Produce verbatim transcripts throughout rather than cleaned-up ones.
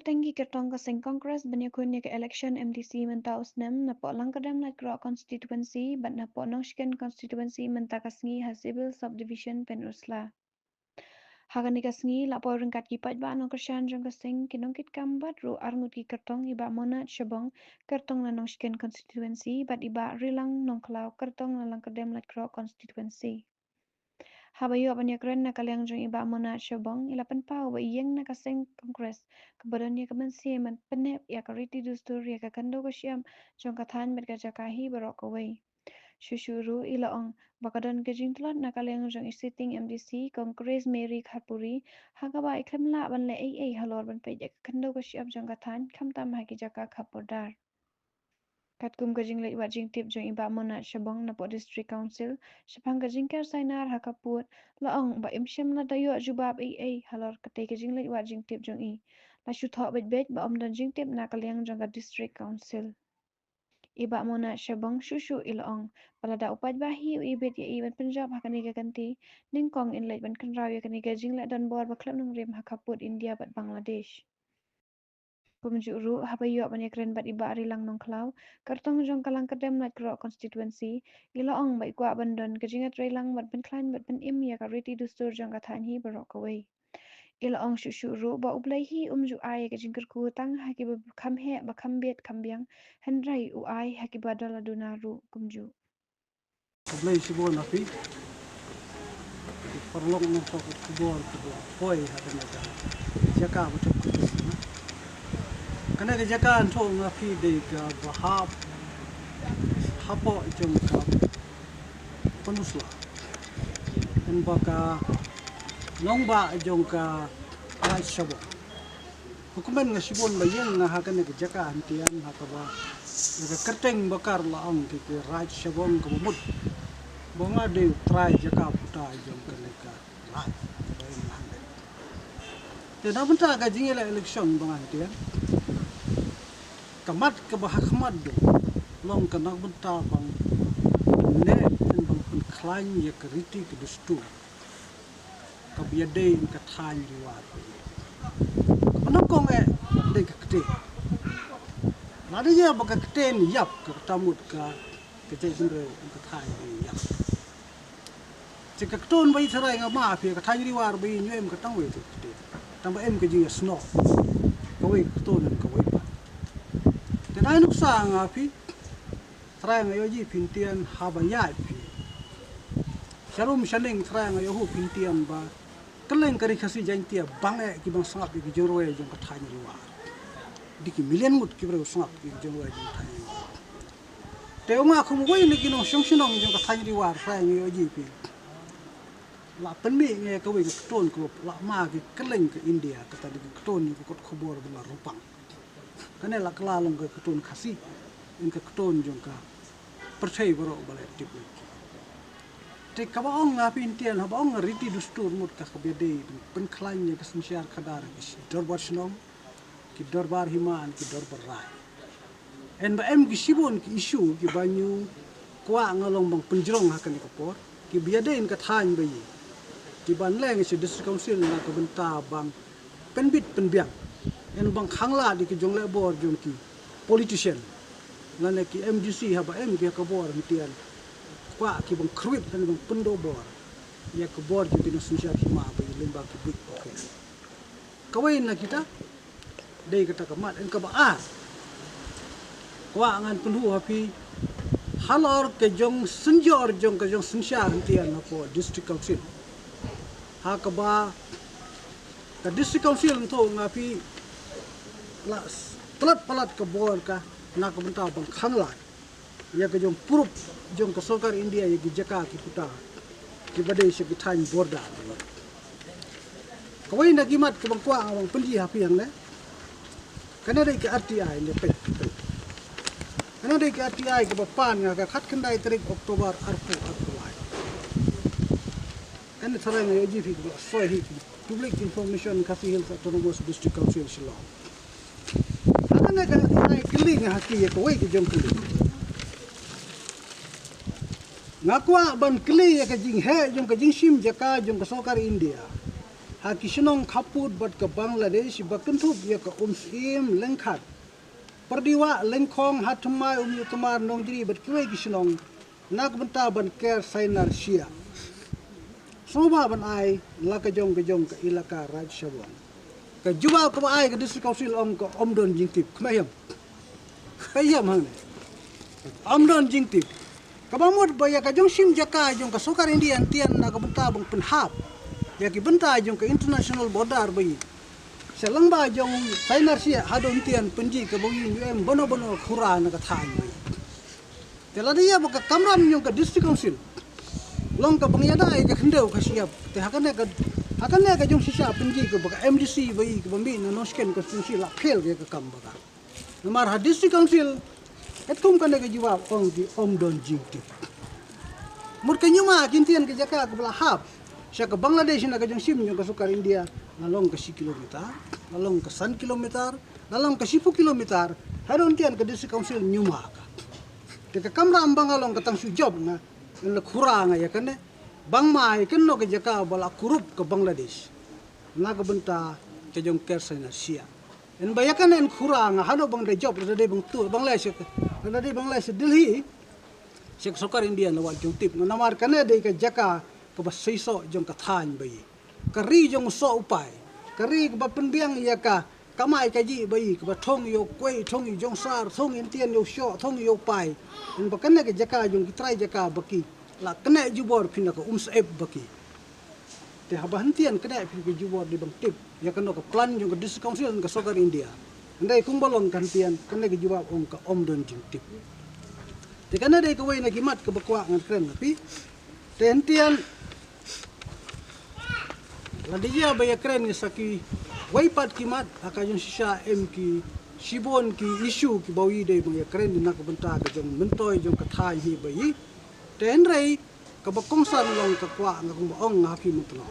Teng ki kyrtong ka seng Congress ban ïakhun ïa ka election M D C mynta u snem napoh Langkyrdem Laitkroh constituency bad napoh Nongshken constituency mynta ka sngi ha Civil Subdivision Pynursla. Ha kane ka sngi la poi ryngkat ki paidbah nongkyrshan jong ka seng, ki nongkitkam bad ruh arngut ki kyrtong, i Bah Monat Shabong, kyrtong na Nongshken constituency, bad i Bah Rilang Nongkhlaw, kyrtong na Langkyrdem Laitkroh constituency. Haba ïoh ban ïakren na ka liang jong i Bah Monat Shabong, i la pynpaw ba i ïeng na ka seng Congress kaba don ïa ka mynsiem ban pynneh ïa ka riti dustur, ïa ka khyndew ka shyiap jong ka thaiñ bad ka jaka hi baroh kawei. Shuh shuh ruh i la ong ba ka don ka jingtlot na ka liang jong i sitting M D C, Congress Mary Kharpuri, ha kaba i khlem lah ban leh ei ei halor ban peit ïa ka khyndew ka shyiap jong ka thaiñ, khamtam ha ki jaka khap border. Katkum ka jingleit wad jingtip jong i Bah Monat Shabong napoh District Council shaphang ka jingker sainar ha ka pud, la ong ba im shym la da ïoh jubab ei ei halor katei ka jingleit wad jingtip jong i. La shu thoh beit beit ba ym don jingtip na ka liang jong ka District Council. I Bah Monat Shabong shuh shuh i la ong ba lada u paidbah hi u ibit ïa i ban pynjop ha kane ka kynti, nyngkong in leit ban kynraw ïa kane ka jingleh donbor ba khlem nongrim ha ka pud India bad Bangladesh. Kumjuh ruh, haba ïoh ban ïakren bad i Bah Rilang Nongkhlaw, kyrtong jong ka Langkyrdem Laitkroh constituency, i la ong ba i kwah ban don ka jingïatreilang bad pynkhlaiñ bad pynim ïa ka riti dustur jong ka thaiñ hi baroh kawei. I la ong shuh shuh ruh ba U Blei hi um ju ai ïa ka jingkyrkhu tang ha kiba kham heh ba kham bit kham biang, hynrei u ai ha kiba da la duna ruh kumjuh. Khublei shibun ha phi. Ki paralok nongthoh khubor kiba poi ha kane ka jaka ba tip. Kane ka jaka nongthoh nga phi dei kaba hap hapoh jong ka Pynursla. Kynba ka nongbah jong ka Raid Shabong. Hukum nga shibun ba ïeng nga ha kane ka jaka hyntian ha kaba ïa ka kyrteng ba kar la ong ki ki Raid Shabong kaba mut ba nga dei u trai jaka puta jong kane ka raid ba ïeng nga hynrei. Te na bynta ka jingïaleh election ba nga hyntian, ka mat kaba ha khmat dei long ka na bynta ban ne ban pynkhlaiñ ïa ka riti ka dustur kaba ïadei ka thaiñ Ri War. Kaba nyngkong eh dei ka ktien. Lada ïa ba ka ktien ïap, kata mut ka ka jaitbynriew ka thaiñ ïap. Te ka ktien ba i tharai nga ma phi, ka thaiñ Ri War ba i ñiewem ka tang wei te ka ktien. Tang ba em ka jingïasnoh. Kawei ka ktien kawei pat. Te na nuksa nga phi, tharai nga ïohi phi hyntian haba ïaid phi sharum shaneng, tharai nga ïohi phi hyntian ba kylleng ka Ri Khasi Jaiñtia bang eh ki bang sngap ïa ki jingrwai jong ka thaiñ Ri War. Dei ki million ngut ki briew sngap ïa ki jingrwai jong ka thaiñ Ri War. Te nga kum uwei na ki nongshong shnong jong ka thaiñ Ri War, tharai nga ïohi phi, la pynmih nga ïa kawei ka ktien kaba la ma ki kylleng ka India, kata dei ka ktien ïa ka kot khubor ba la rupang. Kane la kylla long ka ktien Khasi, ïa ka ktien jong ka pyrthei baroh ba la tip. Te kaba ong nga phi hyntian, haba ong nga riti dustur mut ka kaba ïadei ban pynkhlaiñ ïa ka synshar khadar, ki dorbar shnong, ki dorbar hima, ki dorbar rai. Hynrei ba em ki shibun ki issue kiba ngi kwah nga long ban pynjrong ha kane ka por, kiba ïadei ka thaiñ ba ïa kiban leng sha District Council na ka bynta ban pynbit pynbiang, hynrei ban khanglad ïa ki jong lehbor jong ki politician lane ki M D C haba em ki ha ka bor hyntian, kwah ki ban kyrwit lane ban pyndobor ïa ka bor jong ki nongsynshar hima ba ïa lyngba ki buit. Okay. Kawei na kita dei kata ka mat. Hynrei kaba ar, kwah ngan pynhun ha phi halor ka jong synjor jong ka jong synshar hyntian hapoh District Council. Ha kaba ka District Council nto nga phi la tlot palat ka bor ka na ka bynta ban khanglad ïa ka jong prup jong ka sorkar India ïa ki jaka ki puta kiba dei sha ki thaiñ border. Kawei na ki mat kiba kwah nga ban pynji ha phi hangne, kane dei ka R T I ne peit, peit. Kane dei ka R T I kaba pan nga ka khatkhyndai tarik October arphew arphew lai. Kane tharai nga ïohi phi kaba soi hi, Public Information, Khasi Hills Autonomous District Council, Shillong. Kane ka R T I kylli nga ha ki ïa kawei ka jong kylli. Nga kwah ban kylli ïa ka jingheh jong ka jingshim jaka jong ka sorkar India. ha ki shnong khappud bad ka Bangladesh ba kynthup ïa ka Umsyiem, Lyngkhat, Pyrdiwah, Lyngkhong, Hathymmai, Umïohtymar, Nongjri bad kiwei ki shnong na ka bynta ban ker sainar shiah. Sngewbha ban ai la ka jong ka jong ka ilaka Raid Shabong. Ka jubab kaba ai ka District Council ong ka ym don jingtip. Kmen ïa, kmen ïa hangne. Ym don jingtip. Kaba mut ba ïa ka jong shim jaka jong ka sorkar India hyntian na ka bynta ban pynhap ïa ki bynta jong ka international border ba ïeit. Sha lyngba jong sainar shiah haduh hyntian pynjih kaba ïeit, ym em bano bano khura na ka thaiñ ba ïeit. Te lada ïa ba ka kamram jong ka District Council long ka ban ïada ïa ka khyndew ka shyiap. Te ha kane ka, ha kane ka jong shisha pynjih kaba ka M D C ba ïeit kaba mih na Nongshken constituency la phel ïa ka kam ba ka. Namar ha District Council katkum kane ka jubab ong ki ym don jingtip. Mut ka ñiuma ki hyntian ka jaka kaba la hap sha ka Bangladesh na ka jong shim jong ka sorkar India, la long ka shi kilometer, la long ka san kilometer, la long ka shiphew kilometer. Haduh hyntian ka District Council ñiuma ka. Te ka kamram ba nga long ka tang shu jop nga, nga la khura nga ïa kane. Bangma ïa kano ka jaka ba la kurup ka Bangladesh na ka bynta ka jong ker sainar shiah. Hynba ïa kane nga khura nga haduh ban da jop, lada dei ban tuh, ban leit sha, lada dei ban leit sha Delhi, sha ka sorkar India, nga la wan jong tip. Namar kane dei ka jaka kaba seisoh jong ka thaiñ ba ïeit, ka ri jong u soh u pai, ka ri kaba pynbiang ïa ka kamai kajih ba ïeit, kaba thung ïa u kwei, thung ïa u jongsar, thung ïa hyntian ïa u shoh, thung ïa u pai. Hynba kane ka jaka jong ki trai jaka ba ki la kane jubor phi na ka Umsyiem ba ki. Te haba hyntian kane phi ka jubor dei ban tip ïa kano ka plan jong ka District Council ka sorkar India. Hynrei kumba long ka hyntian, kane ka jubab ong ka ym don jingtip. Te kane dei kawei na ki mat kaba kwah ngan kren na phi. Te hyntian lada ïa ba ïa kren ngi sa kiwei pat ki mat, ha ka jong shisha em ki shibun ki issue kiba ïadei ban ïa kren na ka bynta ka jong myntoi jong ka thaiñ hi ba ïeit. Te hynrei kaba kongsan long ka kwah nga kumba ong nga ha phi mynta,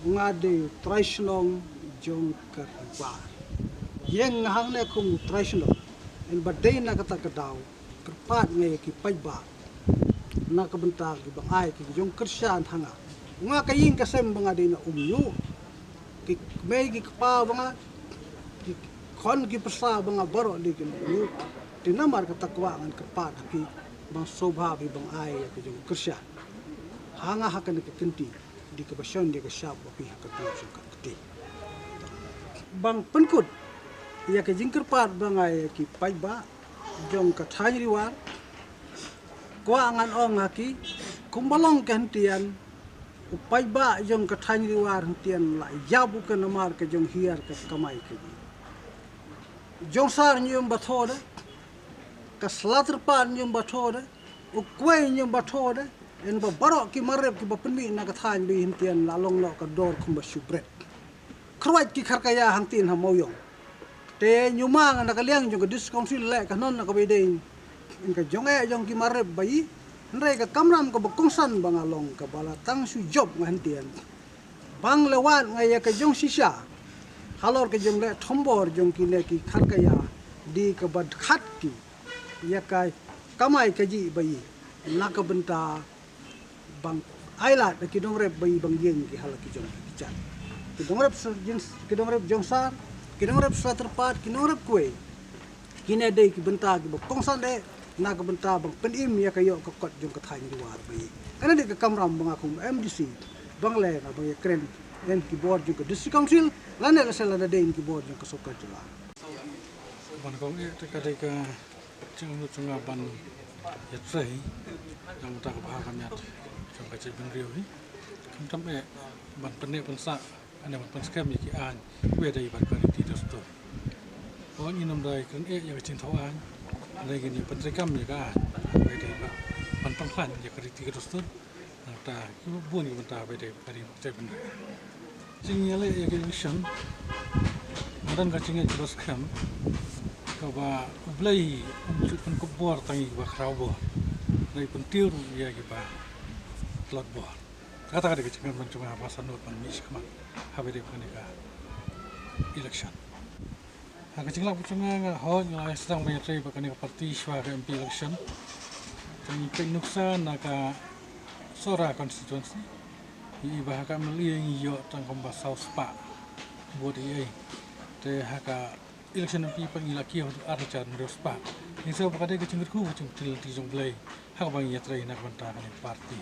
nga dei u trai shnong jong ka Ri War. Ïeng nga hangne kum u trai shnong, hynba dei na kata ka daw kyrpad nga ïa ki paidbah na ka bynta ki ban ai ki jong kyrshan ha nga. Nga ka ïing ka sem ba nga dei na Umñiuh, ki kmie ki kpa ba nga, ki khon ki pyrsa ba nga baroh dei ki na Umñiuh. Te namar kata kwah ngan kyrpad ha phi ban sngewbha phi ban ai ïa ki jong kyrshan ha nga ha kane ka kynti. Dei kaba shon dei ka shap ba phi ha ka dei jong ka kti. Ban pynkut ïa ka jingkyrpad ba nga ïa ki paidbah jong ka thaiñ Ri War, kwah ngan ong ha ki, kumba long ka hyntian, u paidbah jong ka thaiñ Ri War hyntian la ïap u ka namar ka jong hiar ka kamai kajih. Jongsar ñium ba thoh de, ka sla tyrpad ñium ba thoh de, u kwei ñium ba thoh de, hynba baroh ki marep kiba pynmih na ka thaiñ ba ïeit hyntian la long noh ka dor kumba shu bret. Kyrwat ki kharkaya hangtien ha Mawïong. Te ñiuma nga na ka liang jong ka District Council leh ka non na kaba ïadei ïa ka jong eh jong ki marep ba ïeit. Hynrei ka kamram kaba kongsan ba nga long kaba la tang shu jop nga hyntian, ban leh wad nga ïa ka jong shisha halor ka jong leh thombor jong kine ki kharkaya, dei kaba khat ki ïa ka kamai kajih ba ïeit na ka bynta ban ailad da ki nongrep ba ïeit ban ïeng ki ha la ki jong ki kjat. Ki nongrep sla jing, ki nongrep jongsar, ki nongrep sla tyrpad, ki nongrep kwei. Kine dei ki bynta kiba kongsan eh na ka bynta ban pynim ïa ka ïoh ka kot jong ka thaiñ Ri War ba ïeit. Kane dei ka kamram ba nga kum M D C ban leh na ban ïa kren ïa ki bor jong ka District Council lane la sha lada dei ki bor jong ka sorkar jylla. Ban kong eh te ka dei ka jingmut jong nga ban ïatrei ïa ka bynta ka bha ka miat jong ka jaitbynriew hi. Khamtam eh ban pynneh pynsah, ane ban pynskhem ïa ki aiñ kiba dei bad ka riti dustur. Ba ngin ym dei kren eh ïa ka jingthaw aiñ, hynrei ngin ïa pyntreikam ïa ka aiñ kiba dei bad ban pynkhlaiñ ïa ka riti ka dustur. Nangta kiba bun ki bynta ba dei ka ri, ka ri. Jingïaleh ïa ka election, nga don ka jingngeit kaba skhem kaba U Blei um ju pynkup bor tang ïa kiba khraw bor, hynrei pyntiew ruh ïa kiba tlot bor. Kata ka dei ka jingkyrmen jong nga ba sa nud ban mih shakhmat haba dei kane ka election. Ha ka jinglap ka jong nga, nga hoi nga la ïa sdang ban ïatrei bad kane ka party shuwa ka M P election. Te ngi peit nuksa na ka Sohra constituency. Ïa ba ha ka M L A ngi ïoh tang kumba saw spah vote ïa. Te ha ka election M P pat ngi la kiew haduh ar hajar hynriew spah. Ngi sngew ba ka dei ka jingkyrkhu ka jingpynthill lynti jong U Blei ha kaba ngi ïatrei na ka bynta kane ka party.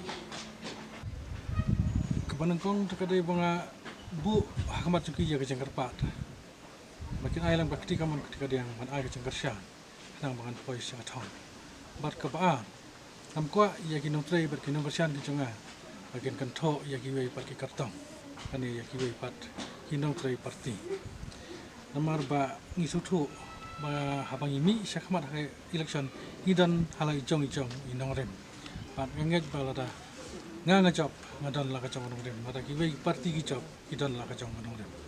Kaba nyngkong te ka dei ba nga buh ha khmat jong ki ïa ka jingkyrpad ba kin ai lang bad ka kti kamon ka kti kadiang ban ai ka jingkyrshan khnang ba ngan poi sha ka thong. Bad kaba ar, ngam kwah ïa ki nongtrei bad ki nongkyrshan ki jong nga ba kin kynthoh ïa kiwei pat ki kyrtong lane ïa kiwei pat ki nongtrei party. Namar ba ngi sngewthuh ba haba ngi mih sha khmat ha ka election ngi don ha la i jong i jong i nongrim. Bad nga ngeit ba lada nga nga jop nga don la ka jong u nongrim, lada kiwei ki party ki jop ki don la ka jong u nongrim.